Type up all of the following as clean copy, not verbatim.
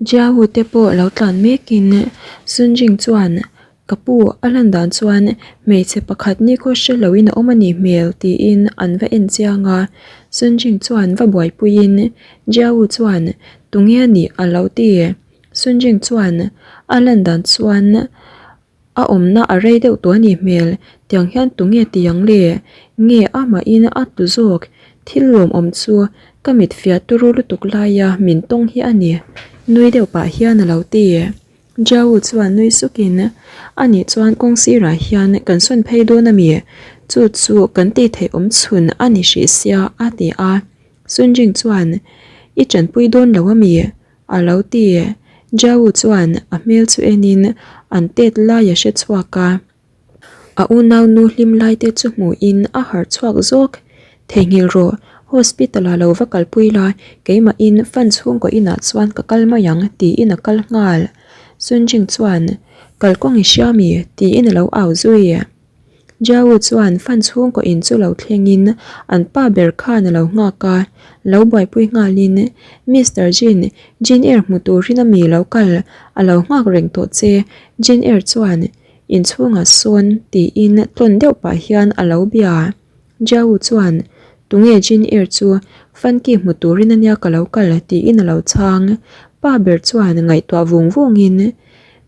Jiawu te pawh lo tlan mekin Sunjing chuan Ka pu, a lan dan chuan hmeichhe pakhat nikhaw hre loin a awm a nih hmel tiin an va en chiang a. Sunjing chuan va buaipuiin Jiawu chuan tunge a nih a lo ti. Sunjing chuan a lan dan chuan a awmna a rei deuh tawh a nih hmel, tiang hian tunge ti ang le? Nge amahin a tlu zawk? Thil lawmawm chu ka mit fiah turu lutuk laia min tawng hi a ni, nui deuh pah hian a lo ti. Jiawu chuan nui sukin, Anih chuan kawng sirah hian kan sawn phei dawn a mi? Chu chu kan tih theih awm chhun a ni hrih sia, a ti a. Sunjing chuan, I tanpui dawn lo a mi? A lo ti. Jiawu chuan a hmel chu enin an tet lai a hre chhuak a. A unau nu hlim lai te chu hmuhin a harh chhuak zawk. Theihnghilh rawh, hospital ah lo va kalpui la, keimahin fan chhungkaw inah chuan ka kal mai ang tiin a kal nghal. Sunjing chuan, Kalkawng i hria mi? tiin a lo au zui. Jiawu chuan fan chhungkaw in chu lo thlengin an pa ber khan a lo nghak a, lo buaipui nghalin, Mister Jin, Jin Er hmu turin a mi lo kal, a lo nghak reng tawh che, Jin Er chuan, Inchhungah sawn tiin tlawn deuh pah hian a lo bia. Jiawu chuan, Tunge Jin Er chu Funky hmu turin ania ka lo kal tiin a lo chhang. Pa ber chuan ngaihtuah vung vungin,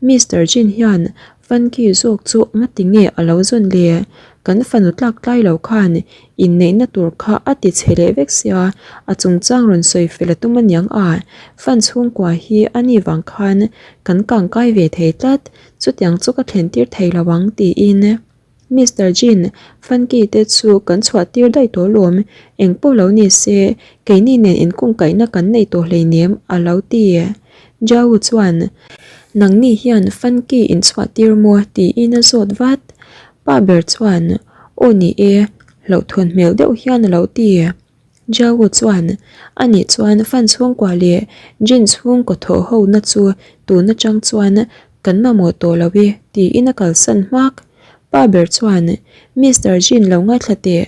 Mister Jin hian Funky zawk chu ngati nge a lo zawn le? Kan fanu tlak tlai lo khan inneihna tur kha a ti chhe leh vek sia, a chungchang rawn sawi fel a tum aniang a, Fan chhungkua hi a ni vang khan kan kangkai ve thei tlat. Chutiang chu ka thlen tir thei lo ang tiin Mister Jin, Funky te chu kan chhuah tir daih tawh lawm, eng pawh lo ni se keini nen inkungkaihna kan nei tawh hleinem a lo ti. Jiawu chuan, Nangni hian Funky in chhuah tir maw? tiin a zawt vat. Pa ber chuan, Aw ni e, hlauhthawn hmel deuh hian a lo ti. Jiawu chuan, Anih chuan fan chhungkua leh Jin chhungkaw thawh ho na chu tun atang chuan kan mamawh tawh lo e tiin a kalsan hmak. Pa ber chuan, Mister Jin lo ngaithla teh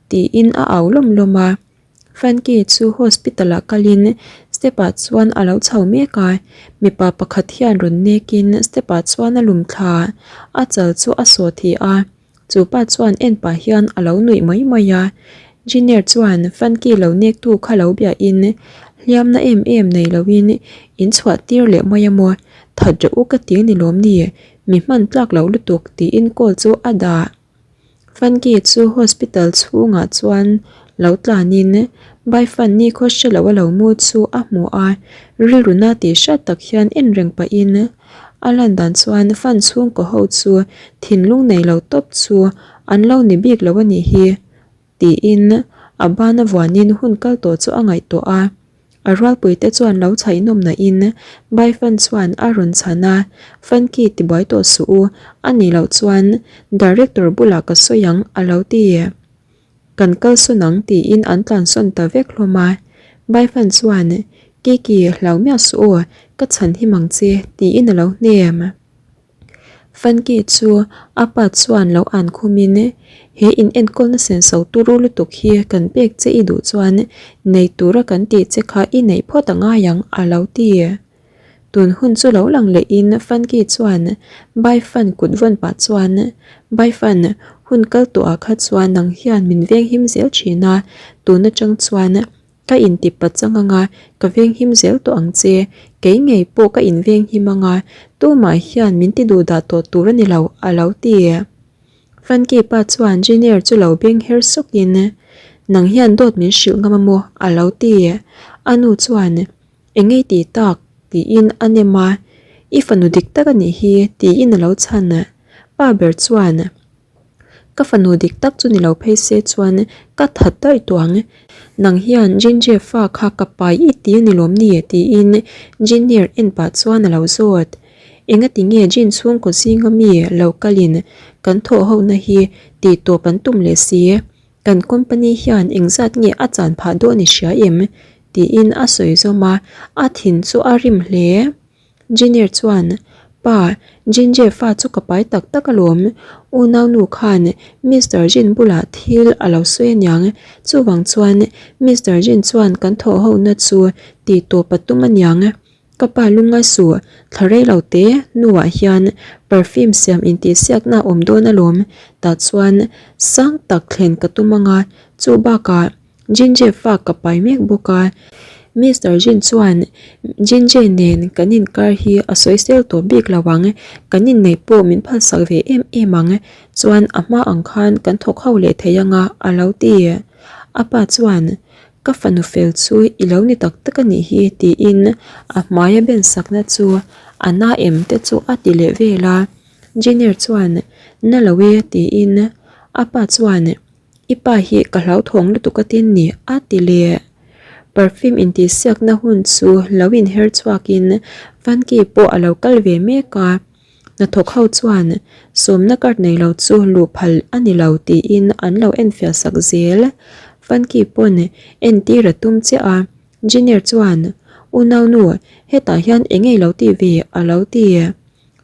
tiin a au lawm lawm a. Frankie chu hospital ah kalin step ah chuan a lo chho mek a, mipa pakhat hian rawn nekin step ah chuan a lum thla, a chal chu a sawh thih a. Chu pa chuan en pah hian a lo nuih mai mai a, Junior chuan Funky lo nek tu kha lo biahin hliamna em em nei loin in chhuah tir leh mai a maw, that reuh u ka ti ni lawm ni, mi hman tlak lo lutuk tiin call chu a dah. Funky chu hospital chhungah chuan lo tlanin Baifan ni khaw hre lo a lo mu chu a hmu a, rilru na tih hriat tak hian en reng pahin A lan dan chuan fan chhungkaw ho chu thinlung nei lo tawp chu an lo ni bik lo a nih hi tiin a ban a vuanin hun kal tawh chu a ngaihtuah a. A rualpuite chuan lo chhaihnawm nahin Baifan chuan a rawn chhan a, Funky tibuai tawh suh u, a nih loh chuan Director bulah ka sawi ang a lo ti. Kan kal sawn ang tiin an tlan sawn ta vek hlawm a. Baifan chuan, Kiki, hlau miah suh aw, ka chhan him ang che, tiin a lo hnem. Funky chu a pa chuan lo an khumin, He in enkawlna senso turu lutuk hi kan pek che i duh chuan nei tura kan tih che kha i neih phawt a ngai ang, a lo ti. Tun hun chu lo lang lehin Funky chuan Baifan kut vawn pah chuan, Baifan, hun kal tawh ah kha chuan nang hian min venghim zel thin a, tun atang chuan ka inti pachang anga ka venghim zel tawh ang che, kei ngei pawh ka invenghim anga tumah hian min ti duh dah tawh tur a ni lo, a lo ti. Funky pa chuan Junior chu lo beng her sawkin, Nang hian dawt min hrilh ngam a maw? a lo ti. A nu chuan, Engei tih tak? tiin a nem a, I fanu dik tak a nih hi tiin a lo chhan. Pa ber chuan, Ka fanu dik tak chu ni lo phei se chuan ka that daih tawh ang. Nang hian Jinjie fa kha ka pai i ti a ni lawm ni? tiin Jinnier en pah chuan a lo zawt. Engati nge Jin chhungkaw zinga mi lo kalin kan thawh hona hi tih tawp an tum leh si? Kan company hian engzat nge a chan phah dawn i hria em? tiin a sawi zawm a, a thin chu a rim hle. Junior chuan, Pa, Jinje fa chu ka pai tak tak alawm. Unau nu khan Mister Jin bulah thil a lo sawi aniang. Chuvang chuan Mister Jin chuan kan thawh hona chu tih tawp a tum aniang. Ka pa lungngai suh, thla rei lo te hnuah hian perfume siam intihsiakna a awm dawn alawm, tah chuan sang tak thlen ka tum anga, chu bakah Jinje fa ka pai mek bawk a. Mister Jin chuan Jinje nen kan inkar hi a sawi sel tawh bik lo ang, kan inneih pawh min phalsak ve em em ang, chuan a hma ang khan kan thawk ho leh thei anga a lo ti. A pa chuan Ka fanu fel chu i lo ni tak tak a nih hi tiin a hmaia ben sakna chu a na em te chu a ti leh vel a. Junior chuan na lo e tiin a pa chuan i pa hi ka hlauthawng lutuk a tin ni a ti leh. Perfume intihsiakna hun chu lo inher chhuakin Funky pawh a lo kal ve mek a. Hnathawk ho chuan sawmna card nei lo chu luh phal a ni lo tiin an lo enfiah sak zel. Funky pawn entir a tum chiah a, Junior chuan, Unaunu, hetah hian eng nge i lo tih ve? a lo ti.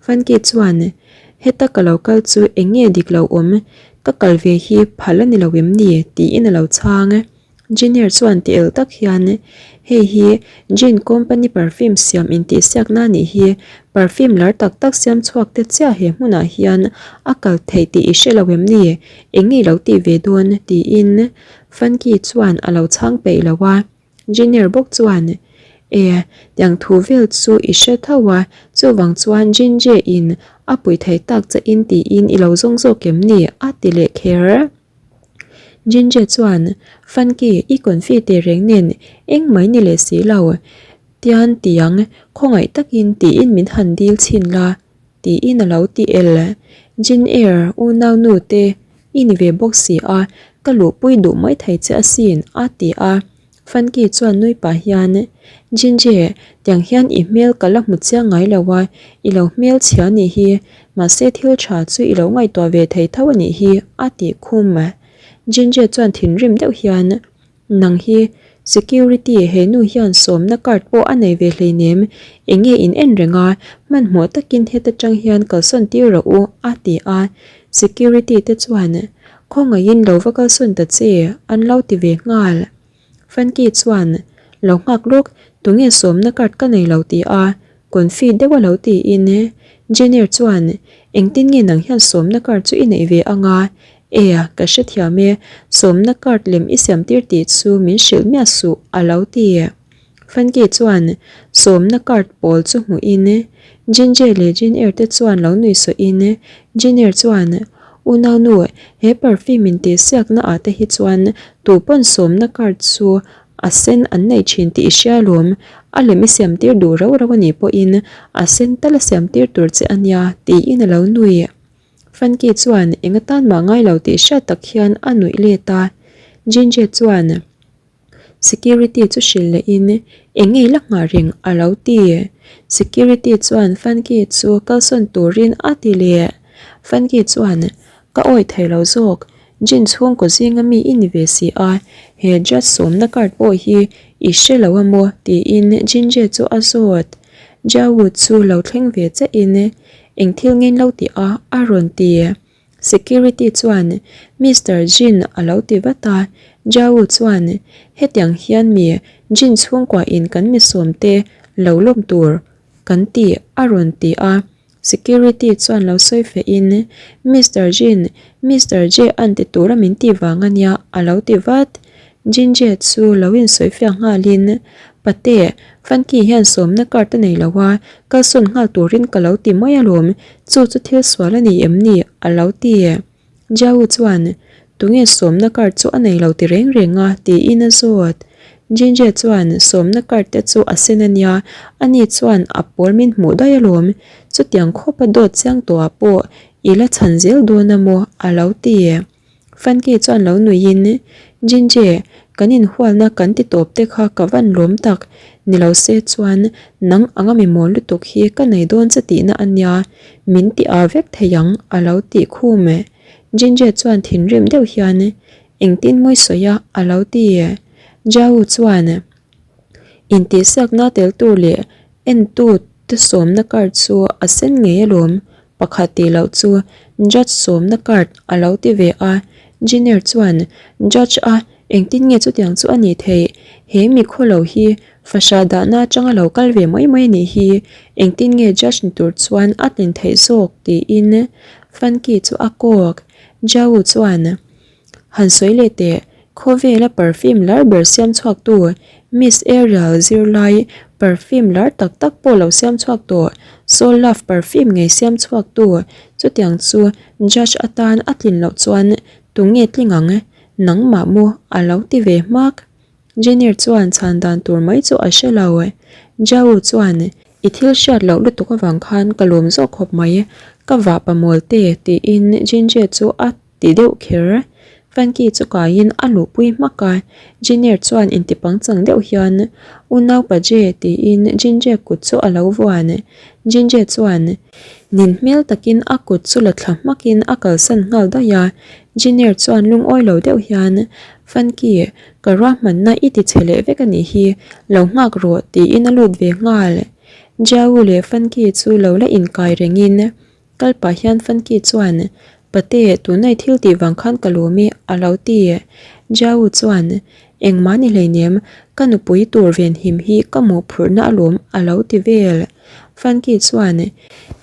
Funky chuan, Heta ka lo kal chu eng nge dik lo awm? Ka kal ve hi phal a ni lo em ni? tiin a lo chhang. Junior chuan ti el tak hian, Hei hi Jin company perfume siam intihsiakna a nih hi, perfume lar tak tak siam chhuak te chiah he hmunah hian a kal theih tih i hre lo em ni? Eng nge i lo tih ve dawn? tiin Funky chuan a lo chhang peih lo a. Junior bawk chuan, E, tiang thu vel chu i hre tho a, chuvang chuan Jinje in a pui thei tak che in tiin i lo zawng zawk em ni? a ti leh kher. Jinje chuan, Funky, i confi teh reng nen eng mai ni leh si lo. Tian tiang, khawngaih takin tiin min han dil chhin la, tiin a lo ti el. Jin Air, unau nu te i ni ve bawk si a, ka luhpui duh mai thei che asin, a ti a. Funky chuan nui pah hian, Jinje, tiang hian i hmel ka la hmu chiang ngai lo a, i lo hmel chhia nih hi, mahse thil tha chu i lo ngaihtuah ve thei tho a nih hi, a tih khum. Jinje chuan thinrim deuh hian, Nang hi, security he nu hian sawmna card pawh a nei ve hleinem, eng nge in en reng a, hmanhmawh takin heta tang hian kalsawn tir rawh u, a ti a. Security te chuan, Khawngaihin lo va kalsawn ta che, an lo ti ve nghal. Funky chuan, Lo nghak lawk, tunge sawmna card ka nei lo ti a, confi deuh a lo tiin. Junior chuan, Engtin nge nang hian sawmna card chu i neih ve anga? E, ka hrethiam e, sawmna card lem i siam tir tih chu min hrilh miah suh, a lo ti. Funky chuan sawmna card pawl chu hmuhin Jinje leh Jin-er te chuan lo nui sawhin Jin-er chuan, Unaunu, he perfume in tih siakna ah te hi chuan tu pawn sawmna card chu a sen an nei thin tih i hria alawm, a lem i siam tir duh rau rau anih pawhin a sen tal a siam tir tur che ania tiin a lo nui. Funky chuan eng atan mah ngai lo tih hriat tak hian a nuih let a, Jinje chuan, Security chu hrilh leh in eng nge la nghah reng a lo ti. Security chuan Funky chu kalsawn turin a ti leh. Funky chuan ka awih thei lo zawk, Jin chhungkaw zinga mi i ni ve si a, he judge sawmna card pawh hi i hre lo a maw tiin Jinje chu a zawt. Jiawu chu lo thleng ve che in eng thil ngen lo tih a a rawn ti. Security chuan Mister Jin a lo ti vat a, Jiao chuan hetiang hian mi Jin chhungkua in kan mi sawm te lo lawm tur kan ti a rawn ti a, Security chuan lo sawi feh in Mister Jin, Mister J an ti tura min tih vang a nia a lo ti vat. Jin Jie chu lo in sawi fiah nghal in Pate, Funky hian sawmna card a nei lo a, kalsawn nghal turin ka lo ti mai alawm, chu chu thil sual a ni em ni? a lo ti. Jiao chuan, Tunge sawmna card chu a nei lo ti reng reng a? tiin a zawt. Jinjie chuan, Sawmna card te chu a sen a nia, ani chuan a pawl min hmuh daih alawm, chutiang khawpa dawt chiang tawhah pawh i la chhan zel dawn a maw? a lo ti. Funky chuan lo nuiin, Jinje, kan inhualna kan ti tawp te kha ka van lawm tak, ni lo se chuan nang anga mi mawl lutuk hi ka nei dawn che tihna a nia, min ti a vek thei ang a lo tih khum. Jinje chuan thinrim deuh hian, Engtin mawi sawi a a lo ti. Jiao chuan, Intihsiakna tel tur leh entu te sawmna card chu a sen ngei alawm, Pakhat tih loh chu Judge sawmna card a lo ti ve a, Junior chuan Judge a engtin nge chutiang chu a nih theih? He mi khawlo hi Fahrah dahna atanga lo kal ve mai mai a nih hi, engtin nge judge ni tur chuan a tlin theih zawk tiin Funky chu a kawk. Jiao chuan, Han sawi leh teh, khawvela perfume lar ber siam chhuaktu Miss Ariel zirlai perfume lar tak tak pawh lo siam chhuak tawh, Soul Love perfume ngei siam chhuaktu chutiang chu judge atan a tlin loh chuan tunge tling ang? Nangmah maw a lo ti ve hmak. Jenner chuan chhan dan tur mai chu a hre lo. Jiao chuan, I thil hriat loh lutuk avang khan ka lawm zawk khawp mai, ka vah pamawl te, tiin Jinjie chu a ti deuh kher. Frankie chu kaiin a luhpui hmak a, Jenner chuan intipangchang deuh hian, Unau pa Je, tiin Jinjie kut chu a lo vuan. Jinjie chuan, Nin hmel takin a kut chu la thla hmakin a kalsan nghal daih a, Jenner chuan lungawi lo deuh hian, Frankie, Ka ruahmanna i ti chhe leh vek a nih hi, lo nghak rawh tiin a lut ve nghal. Jiao leh Funky chu lo la inkai rengin kal pah hian Funky chuan, Pate, tuna i thil tih vang khan ka lawm i, a lo ti. Jiao chuan, Engmah ni hleinem, ka nupui tur venhim hi ka mawhphurhna alawm, a lo ti vel. Funky chuan,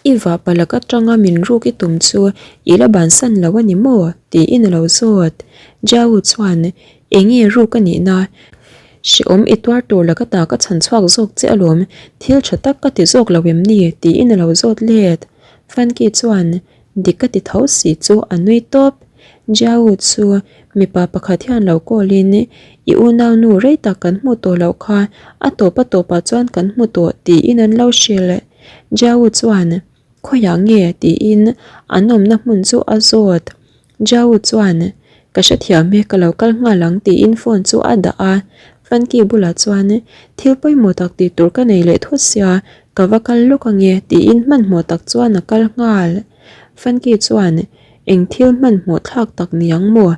I vahpa lak atanga min ruk i tum chu i la bansan lo a ni maw? tiin a lo zawt. Jiao chuan, Enge ruk a nihna? Hrehawm i tuar tur laka ta ka chhan chhuak zawk che alawm, thil tha tak ka ti zawk lo em ni? tiin a lo zawt let. Funky chuan, Dik ka ti tho si chu a nui tawp. Jiao chu mipa pakhat hian lo call in, I unaunu rei tak kan hmu tawh loh kha, a tawp a tawpah chuan kan hmu tawh tiin an lo hrilh. Jiao chuan, Khawiah nge? tiin an awmna hmun chu a zawt. Jiao chuan, Ka hrethiam e, ka lo kal nghal ang tiin phone chu a dah a. Funky bulah chuan, Thil pawimawh tak tih tur ka nei leh thut sia, ka va kal lawk ange tiin hmanhmawh tak chuan a kal nghal. Funky chuan, Eng thil hmanhmawh thlak tak ni ang maw?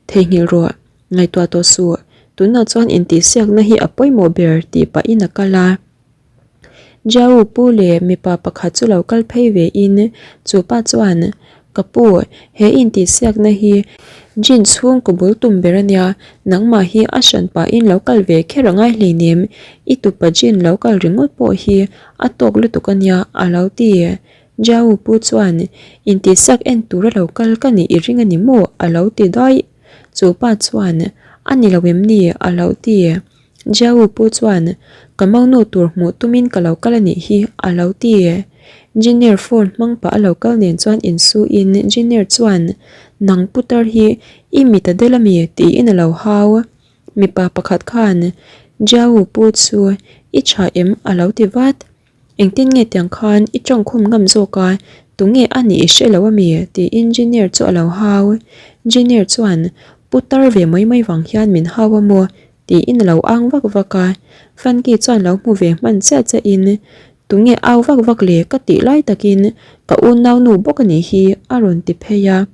Theihnghilh rawh, ngaihtuah tawh suh, tunah chuan intihsiakna hi a pawimawh ber tih pahin a kal a. Jiao pu leh mipa pakhat chu lo kal phei ve in chu pa chuan, Ka pu, he intihsiakna hi Jin chhungkaw bul tum ber a nia, nangmah hi a hran pahin lo kal ve kher a ngai hleinem, i tupa Jin lo kal ringawt pawh hi a tawk lutuk a nia, a lo ti. Jiao pu chuan, Intihsiak en tura lo kal ka nih i ring a ni maw? a lo ti daih. Chu pa chuan, A ni lo em ni? a lo ti. Jiao pu chuan, Ka mangnu tur hmuh tumin ka lo kal a nih hi, a lo ti. Engineer phone hmang pah a lo kal nen chuan insuin engineer chuan, Nang putar hi i mit a del ami? tiin a lo hau. Mipa pakhat khan, Jiao pu chu i tha em? a lo ti vat. Engtin nge tiang khan i tawngkhum ngam zawk a, tunge a nih i hre lo ami? tiin engineer chu a lo hau. Engineer chuan, Putar ve mai mai vang hian min hau a maw? Tiin a lo ang vak vak a, Funky chuan lo hmu ve hman chiah chiah in, Tunge au vak vak le ka tih lai takin ka unaunu bawk a nih hi a rawn ti phei a.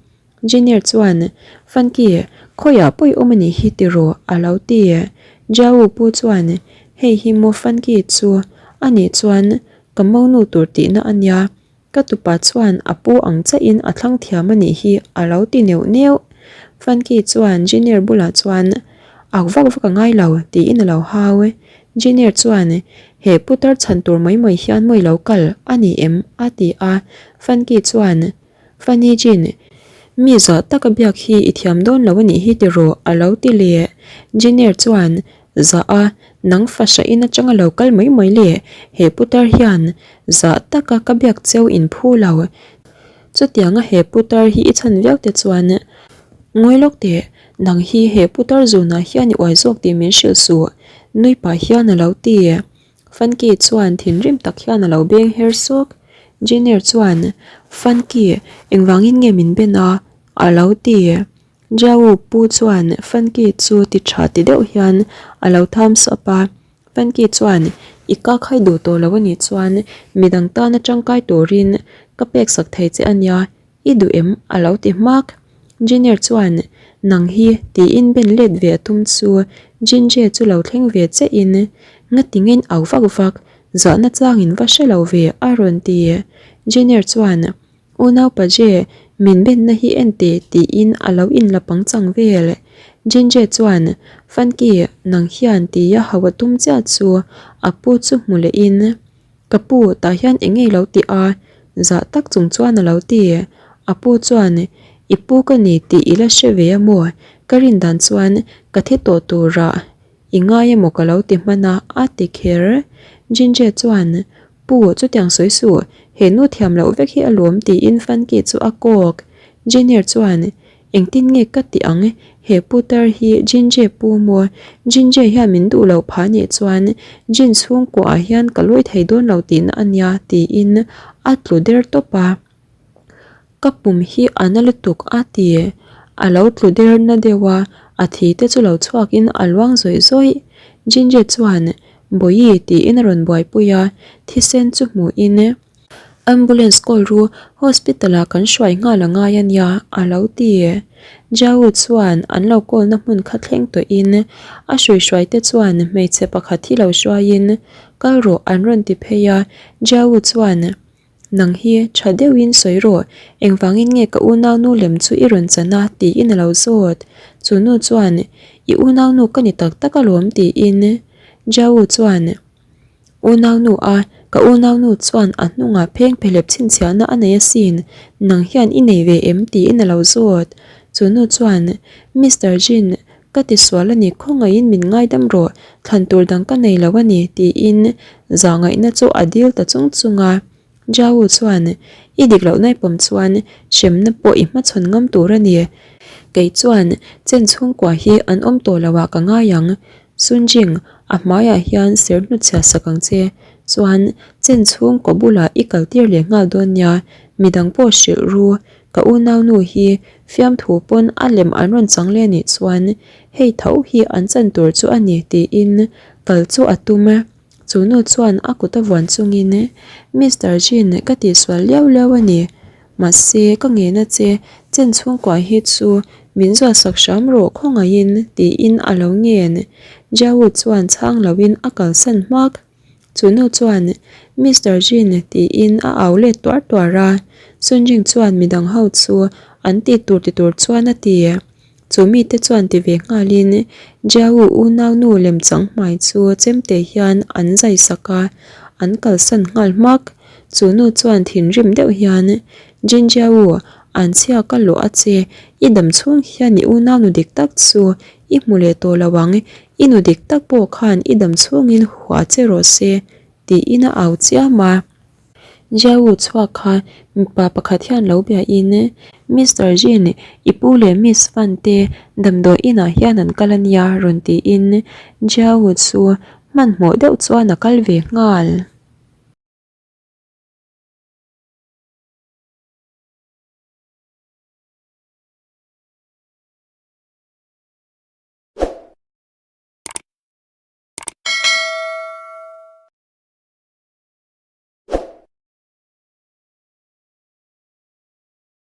Junior chuan, Funky, khawiah pawh i awm a nih hi tiraw? a lo ti. Jiao pu chuan, Hei hi maw Funky chu a nih chuan ka monu tur tihna a nia. Ka tupa chuan a pu ang chiahin a thlang thiam a nih hi a lo ti neuh neuh. Funky chuan Junior bulah chuan, Ak vak vak a ngai lo, tiin a lo hau. Junior chuan, He putar chhan tur mai mai hian mawi lo kal a ni em? a ti a. Funky chuan, Funny Jin, mi zah taka biak hi i thiam dawn lo a nih hi tiraw? a lo ti leh. Junior chuan, Zah a, nang fahra in atanga lo kal mai mai le, he putar hian zah taka ka biak cheu in phu lo. Chutianga he putar hi i chhan viau te chuan ngawi lawk teh, nang hi he putar zunah hian i uai zawk tih min hrilh suh, nui pah hian a lo ti. Funky chuan thinrim tak hian a lo beng her sawk. Junior chuan, Funky, engvangin nge min ben a? a lo ti. Jiao pu chuan Funky chu ti tha ti deuh hian a lo thumbs up a, Funky chuan i ka khai duh tawh lo a nih chuan midang tana tangkai turin ka pek sak thei che a nia, i duh em? a lo ti hmak. Junior chuan nang hi tiin ben let ve a tum chu Jinjie chu lo thleng ve che in ngatingein au vak vak, zahna changin va hre lo ve a rawn ti. Junior chuan Unau Paje, min benna hi en teh tiin a lo inla pangchang vel. Jinje chuan, Funky, nang hian tia hau a tum chiah chu a pu chu hmu lehin, Ka pu, tah hian eng nge i lo tih a? Zah tak chung chuan a lo ti. A pu chuan, I pu ka ni tih i la hre ve a maw? Ka rin dan chuan ka thi tawh turah i ngai emaw ka lo ti hman a, a ti kher. Jinje chuan, Pu, chutiang sawi suh, he nu thiam loh vek hi alawm tiin Funky chu a kawk. Junior chuan, Engtin nge ka ti ang, he putar hi Jinje pu maw? Jinje hian min duh loh phah nih chuan Jin chhungkuah ah hian ka lawi thei dawn lo tihna a nia tiin a tlu der tawp a. Ka pum hi a na lutuk a ti. A lo tlu der na deuh a, a thi te chu lo chhuak in a luang zawih zawih. Jinje chuan Bawihi tiin a rawn buaipui a, thisen chu hmuh in. Ambulance call ru hospital ah kan hruai nghal a ngai a nia a lo ti. Jiao chuan an lo call na hmun kha thleng tawh in a hrui hruai te chuan hmeichhe pakhat hi lo hruai in kal rawh an rawn ti phei a, Jiao chuan Nang hi tha deuhin sawi rawh, engvangin nge ka unaunu lem chu i rawn chan a? tiin a lo zawt. Chu nu chuan I unaunu ka ni tak tak alawm tiin Jiao chuan Unaunu a, ka unaunu chuan a hnungah pheng phelep chhinchhiahna a nei asin, nang hian i nei ve em? tiin a lo zawt. Chu nu chuan, Mister Jin, ka tisual a ni, khawngaihin min ngaidam rawh, thlan tur dang ka nei lo a ni, tiin zahngaihna chu a dil ta chung chung a. Jau chuan, I dik loh naipawm chuan hremna pawh i hmachhawn ngam tur a ni. Kei chuan chen chhungkua hi an awm tawh lo ah ka ngai ang. Sunjing, a hmaiah hian ser hnutchhiah sak ang che. Chuan chen chhungkaw bulah i kal tir leh nghal dawn nia, midang pawh hrilh ru. Ka unaunu hi fiamthu pawn a lem an rawn chang leh anih chuan hei tho hi an chan tur chu a ni tiin kal chu a tum. Chu nu chuan a kut a vuan chungin, Mister Jin, ka tihsual liau liau a ni. Mahse, ka ngena che, chen chhungkua hi chu min zuahsak hram rawh khawngaihin, tiin a lo ngen. Jiawu chuan chhang loin a kalsan hmak. Chu nu chuan, Mister Jin, tiin a au let tuar tuar a. Sunjing chuan midang ho chu an tih tur ti tur chuan a ti. Chu mite chuan ti ve nghalin Jiawu unaunu lemchang hmai chu chemte hian an zai sak a, an kalsan nghal hmak. Chu nu chuan thinrim deuh hian, Jin Jiawu, an chhia ka lawh a che, i dam chhung hian i unaunu dik tak chu i hmu leh tawh lo ang, i nu dik tak pawh khan i dam chhungin hua che rawh se, tiin a au chiam a. Jiawu chhuak kha mipa pakhat hian lo bia in, Mister Jin, i pu leh Miss Fan te damdawi inah hian an kal a nia rawn tiin Jiawu chu hmanhmawh deuh chuan a kal ve nghal.